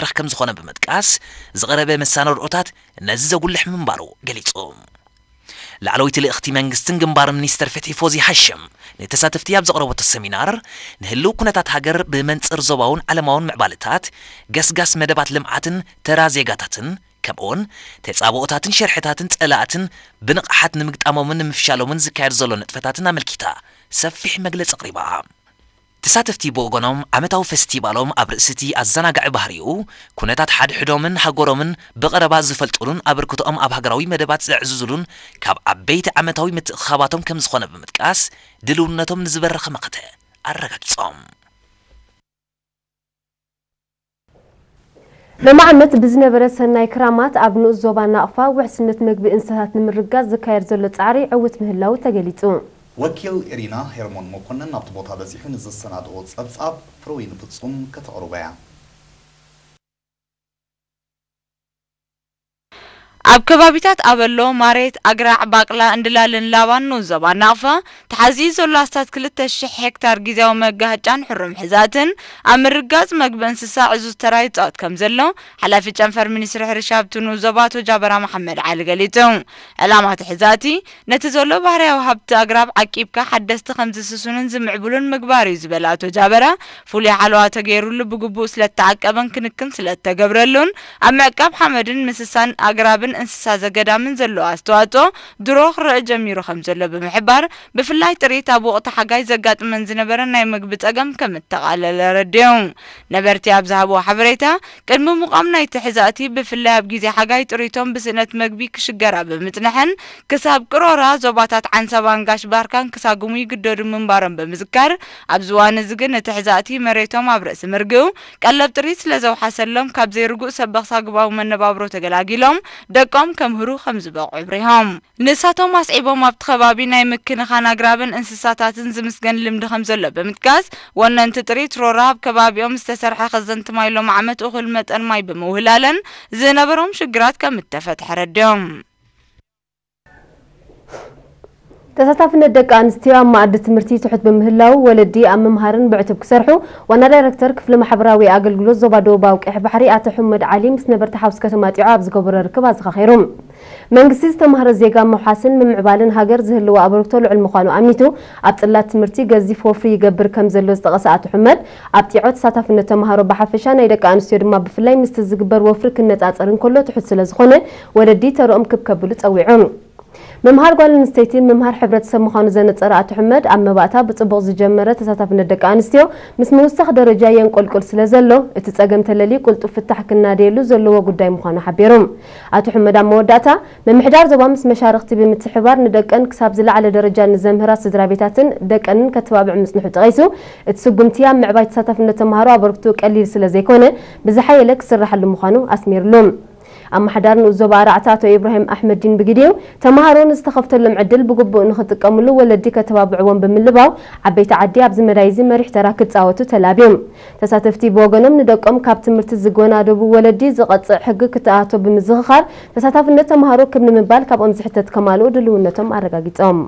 ዝድረኽ ከም ዝኾነ ብምጥቃስ፣ ዝቐረበ መሰናድኦታት ነዚ ዘጉልሕ ምንባሩ ገሊጹ። ላዕለወይቲ ልእኽቲ መንግስትን ግንባርን ሚኒስተር ፍትሒ ፎዚ ሃሽም ንተሳተፍቲ ኣብ ዘቕረበቶ ሰሚናር፣ ንህልው ኩነታት ሃገር ብመንጽር ዞባውን ዓለማውን ምዕባለታት፣ ገስጋስ መደባት ልምዓትን ተራ ዜጋታትን፣ ከምኡውን ተጻብኦታትን ሸርሕታትን ጸላእትን ብንቕሓት ንምግጣሞምን ንምፍሻሎምን ዝካየድ ዘሎ ንጥፈታትን ኣመልኪታ ሰፊሕ መግለጺ ኣቕሪባ። ተሳተፍቲ ብወገኖም፣ ዓመታዊ ፈስቲቫሎም ኣብ ርእሲ እቲ ኣዘናጋዒ ባህሪኡ፣ ኩነታት ሓድሕዶምን ሃገሮምን ብቐረባ ዝፈልጡሉን ኣበርክቶኦም ኣብ ሃገራዊ መደባት ዘዕዝዙሉን ካብ ዓበይቲ ዓመታዊ ምትእኽኻባቶም ከም ዝኾነ ብምጥቃስ፣ ድልውነቶም ንዝበረኸ መኸተ ኣረጋጊጾም። ሎሚ ዓመት ብዝነበረ ሰናይ ክራማት፣ ኣብ ንኡስ ዞባ ናቕፋ ውሕስነት መግቢ እንስሳታት ንምርጋጽ ዝካየድ ዘሎ ጻዕሪ ዕዉት ምህላዉ ተገሊጹ። ወኪል ኤሪና ሄርሞን መኮነን ናብቲ ቦታ በጺሑ ንዘሰናድኦ ጸብጻብ ፍረወይኒ ፍጹም ከተቕርቦ እያ። ኣብ ከባቢታት ኣበሎ፣ ማሬት፣ ኣግራዕ፣ ባቅላ፣ እንድላልን ላባን ንኡስ ዞባ ናቕፋ ተሓዝዩ ዘሎ ኣስታት ክልተ ሽሕ ሄክታር ግዝያዊ መጋህጫን ሕሩም ሕዛእትን ኣብ ምርጋጽ መግቢ እንስሳ ዕዙዝ ተራ ይጻወት ከም ዘሎ ሓላፊ ጨንፈር ሚኒስትሪ ሕርሻ ኣብቲ ንኡስ ዞባ ኣቶ ጃበራ መሓመድ ዓሊ ገሊጹ። ዕላማ እቲ ሕዛእቲ ነቲ ዘሎ ባህርያዊ ሃብቲ ኣግራብ ዓቂብካ ሓደስቲ ከም ዝስሱንን ዝምዕብሉን ምግባር እዩ ዝበለ ኣቶ ጃበራ፣ ፍሉይ ሓለዋ ተገይሩሉ ብግቡእ ስለተዓቀበን ክንክን ስለተገብረሉን ኣብ ምዕቃብ ሓመድን ምስሳን ኣግራብን እንስሳ ዘገዳምን ዘለዎ ኣስተዋጽኦ ድሮ ክረአ ጀሚሩ ከም ዘሎ ብምሕባር፣ ብፍላይ ጥሪት ኣብ ወቕቲ ሓጋይ ዘጋጥመን ዝነበረ ናይ መግቢ ጸገም ከም እተቓለለ ኣረዲኡ። ነበርቲ ኣብ ዝሃብዎ ሓበሬታ፣ ቅድሚ ምቋም ናይቲ ሕዛእቲ ብፍላይ ኣብ ግዜ ሓጋይ ጥሪቶም ብስእነት መግቢ ክሽገራ ብምጽንሐን ክሳብ ቅሮራ ዞባታት ዓንሰባን ጋሽ ባርካን ክሳጉሙ ይግደዱ ምንባሮም ብምዝካር፣ ኣብዚ እዋን እዚ ግን እቲ ሕዛእቲ መሬቶም ኣብ ርእሲ ምርግኡ ቀለብ ጥሪት ስለ ዘውሓሰሎም ካብ ዘይርጉእ ሰበኽ ሳጉባዊ መነባብሮ ተገላጊሎም ደቆም ከምህሩ ከም ዝበቕዑ ኣብሪሆም። ንሳቶም ኣስዒቦም ኣብቲ ከባቢ ናይ ምክንኻን ኣግራብን እንስሳታትን ዝምስገን ልምዲ ከም ዘሎ ብምጥቃስ፣ ወነንቲ ጥሪት ሮራ ኣብ ከባቢኦም ዝተሰርሐ ከዘንቲ ማይ ሎም ዓመት እኹል መጠን ማይ ብምውህላለን ዝነበሮም ሽግራት ከም እተፈትሐ ኣረዲኦም። ተሳታፍነት ደቂ ኣንስትዮ ኣብ መኣዲ ትምህርቲ ትሑት ብምህላው ወለዲ ኣብ ምምሃርን ብዕቱብ ክሰርሑ ዋና ዳይረክተር ክፍሊ ማሕበራዊ ኣገልግሎት ዞባ ደቡባዊ ቀይሕ ባሕሪ ኣቶ ሑመድ ዓሊ ምስ ነበርቲ ሓውሲ ከተማ ጢዖ ኣብ ዝገበሮ ርክብ ኣዘኻኺሩ። መንግስቲ ዝተማህረ ዜጋ ምውሓስን ምምዕባልን ሃገር ዝህልዎ ኣበርክቶ ልዑል ምዃኑ ኣሚቱ፣ ኣብ ጽላት ትምህርቲ ገዚፍ ወፍሪ ይገብር ከም ዘሎ ዝጠቐሰ ኣቶ ሑመድ፣ ኣብ ጢዖ ተሳታፍነት ተማሃሮ ብሓፈሻ ናይ ደቂ ኣንስትዮ ድማ ብፍላይ ምስቲ ዝግበር ወፍሪ ክነጻጸር እንከሎ ትሑት ስለ ዝኾነ ወለዲ ተርኦም ክብ ከብሉ ጸዊዑ። ምምሃር ጓል ኣንስተይትን ምምሃር ሕብረተሰብ ምዃኑ ዘነጸረ ኣቶ ሕመድ፣ ኣብ መባእታ ብጽቡቕ ዝጀመረ ተሳታፍነት ደቂ ኣንስትዮ ምስ ምውሳኽ ደረጃ የንቆልቁል ስለ ዘሎ፣ እቲ ጸገም ተለልዩ ቅልጡፍ ፍታሕ ክናደየሉ ዘለዎ ጉዳይ ምዃኑ ሓቢሩ። ኣቶ ሕመድ ኣብ መወዳእታ፣ ምምሕዳር ዞባ ምስ መሻርኽቲ ብምትሕብባር ንደቀን ክሳብ ዝለዓለ ደረጃ ንዘምህራ ስድራ ቤታትን ደቀንን ከተባብዕ ምጽንሑ ጠቒሱ፣ እቲ ስጉምቲ ኣብ ምዕባይ ተሳታፍነት ተምሃሮ ኣበርክትኡ ቀሊል ስለ ዘይኮነ፣ ብዝሓየለ ክስራሓሉ ምዃኑ ኣስሚርሉ። ኣመሓዳር ንኡስ ዞባ ኣርባዕተ ኣቶ ኢብራሂም ኣሕመዲን ብግዲኡ፣ ተምሃሮ ንዝተኸፍተሎም ዕድል ብግቡእ ንኽጥቀምሉ ወለዲ ከተባብዕዎም ብምልባው፣ ዓበይቲ ዓዲ ኣብዚ መዳይ እዚ መሪሕ ተራ ክጻወቱ ተላብዮም። ተሳተፍቲ ብወገኖም ንደቆም ካብ ትምህርቲ ዝጎናደቡ ወለዲ ዝቐጽዕ ሕጊ ክተኣቶ ብምዝኽኻር፣ ተሳታፍነት ተምሃሮ ክብ ንምባል ካብኦም ዝሕተት ከማልኡ ድልውነቶም ኣረጋጊጾም።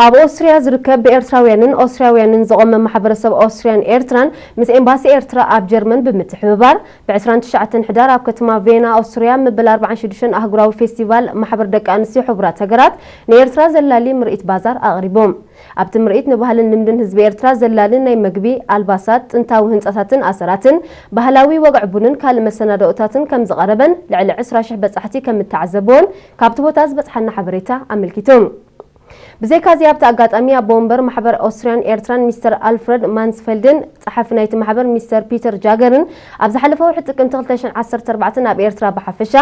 ኣብ ኦስትሪያ ዝርከብ ብኤርትራውያንን ኦስትሪያውያንን ዝቖመ ማሕበረሰብ ኦስትሪያን ኤርትራን ምስ ኤምባሲ ኤርትራ ኣብ ጀርመን ብምትሕብባር፣ ብ ዕስራን ትሽዓተን ሕዳር ኣብ ከተማ ቬና ኦስትሪያ መበል ኣርባዓን ሽዱሽተን ኣህጉራዊ ፌስቲቫል ማሕበር ደቂ ኣንስትዮ ሕቡራት ሃገራት ንኤርትራ ዘላሊ ምርኢት ባዛር ኣቕሪቡ። ኣብቲ ምርኢት ንባህልን ልምድን ህዝቢ ኤርትራ ዘላሊ ናይ መግቢ፣ ኣልባሳት፣ ጥንታዊ ህንጻታትን ኣሰራትን፣ ባህላዊ ወግዒ ቡንን ካልእ መሰናድኦታትን ከም ዝቐረበን ልዕሊ ዕስራ ሽሕ በጻሕቲ ከም እተዓዘብዎን ካብቲ ቦታ ዝበጽሓና ሓበሬታ ኣመልኪቱ። ብዘይካዚ ኣብቲ ኣጋጣሚ ኣቦ ወንበር ማሕበር ኦስትርያን ኤርትራን ሚስተር ኣልፍረድ ማንስፈልድን ጸሓፊ ናይቲ ማሕበር ሚስተር ፒተር ጃገርን ኣብ ዝሓለፈ ወርሒ ጥቅምቲ ክልተ ሽሕን ዓሰርተ ኣርባዕተን ኣብ ኤርትራ ብሓፈሻ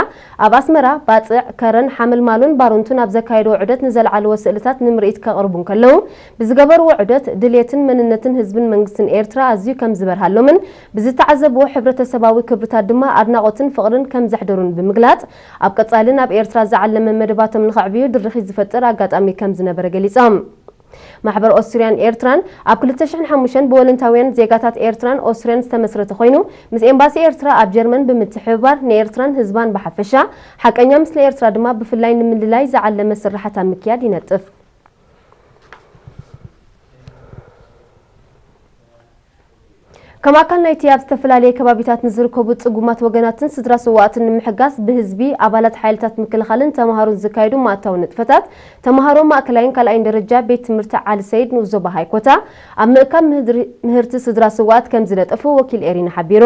ኣብ ኣስመራ፣ ባጽዕ፣ ከረን፣ ሓመልማሉን ባረንቱን ኣብ ዘካየድዎ ዑደት ንዘልዓልዎ ስእልታት ንምርኢት ከቕርቡ እንከለዉ፣ ብዝገበርዎ ዑደት ድልየትን መንነትን ህዝብን መንግስትን ኤርትራ ኣዝዩ ከም ዝበርሃሎምን ብዝተዓዘብዎ ሕብረተሰባዊ ክብርታት ድማ ኣድናቖትን ፍቕርን ከም ዘሕደሩን ብምግላጽ፣ ኣብ ቀጻሊ ናብ ኤርትራ ዝዓለመ መደባቶም ንኸዕብዩ ድርኺት ዝፈጥር ኣጋጣሚ ከም ዝነበረ ገሊጾም። ማሕበር ኦስትርያን ኤርትራን ኣብ ክልተ ሽሕን ሓሙሽተን ብወለንታውያን ዜጋታት ኤርትራን ኦስትርያን ዝተመስረተ ኮይኑ፣ ምስ ኤምባሲ ኤርትራ ኣብ ጀርመን ብምትሕብባር ንኤርትራን ህዝባን ብሓፈሻ ሓቀኛ ምስሊ ኤርትራ ድማ ብፍላይ ንምልላይ ዝዓለመ ስራሓት ኣብ ምክያድ ይነጥፍ። ከም ኣካል ናይቲ ኣብ ዝተፈላለየ ከባቢታት ንዝርከቡ ጽጉማት ወገናትን ስድራ ስዋኣትን ንምሕጋዝ ብህዝቢ፣ ኣባላት ሓይልታት ምክልኻልን ተምሃሮን ዝካየዱ ማእታዊ ንጥፈታት ተምሃሮ ማእከላይን ካልኣይን ደረጃ ቤት ትምህርቲ ዓሊ ሰይድ ንኡስ ዞባ ሃይኮታ ኣብ ምእካብ ምህድሪ-፣ ምህርቲ ስድራ ስዋኣት ከም ዝነጠፉ ወኪል ኤሪና ሓቢሩ።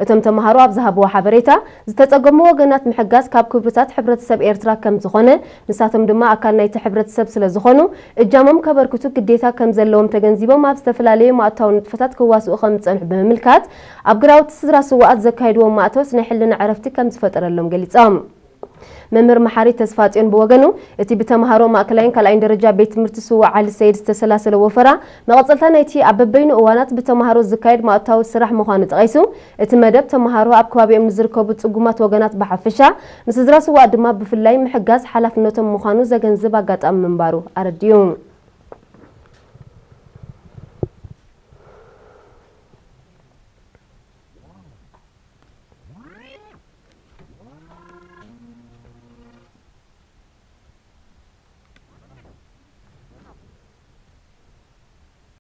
እቶም ተምሃሮ ኣብ ዝሃብዎ ሓበሬታ፣ ዝተጸገሙ ወገናት ምሕጋዝ ካብ ክብርታት ሕብረተሰብ ኤርትራ ከም ዝኾነ፣ ንሳቶም ድማ ኣካል ናይቲ ሕብረተሰብ ስለ ዝኾኑ፣ እጃሞም ከበርክቱ ግዴታ ከም ዘለዎም ተገንዚቦም፣ ኣብ ዝተፈላለዩ ማእታዊ ንጥፈታት ክዋስኡ ከም ዝጸንሑ ብምምልካት፣ ኣብ ግራውቲ ስድራ ስዋኣት ዘካየድዎ ማእቶት ናይ ሕልና ዕረፍቲ ከም ዝፈጠረሎም ገሊጾም። መምህር መሓሪ ተስፋጽዮን ብወገኑ፣ እቲ ብተምሃሮ ማእከላይን ካልኣይን ደረጃ ቤት ትምህርቲ ስዋ ዓሊ ሰይድ ዝተሰላሰለ ወፈራ፣ መቐጸልታ ናይቲ ኣብ በበይኑ እዋናት ብተምሃሮ ዝካየድ ማእታዊ ስራሕ ምዃኑ ጠቒሱ፣ እቲ መደብ ተምሃሮ ኣብ ከባቢኦም ንዝርከቡ ጽጉማት ወገናት ብሓፈሻ፣ ንስድራ ስዋኣት ድማ ብፍላይ ምሕጋዝ ሓላፍነቶም ምዃኑ ዘገንዝብ ኣጋጣሚ ምንባሩ ኣረዲኡ።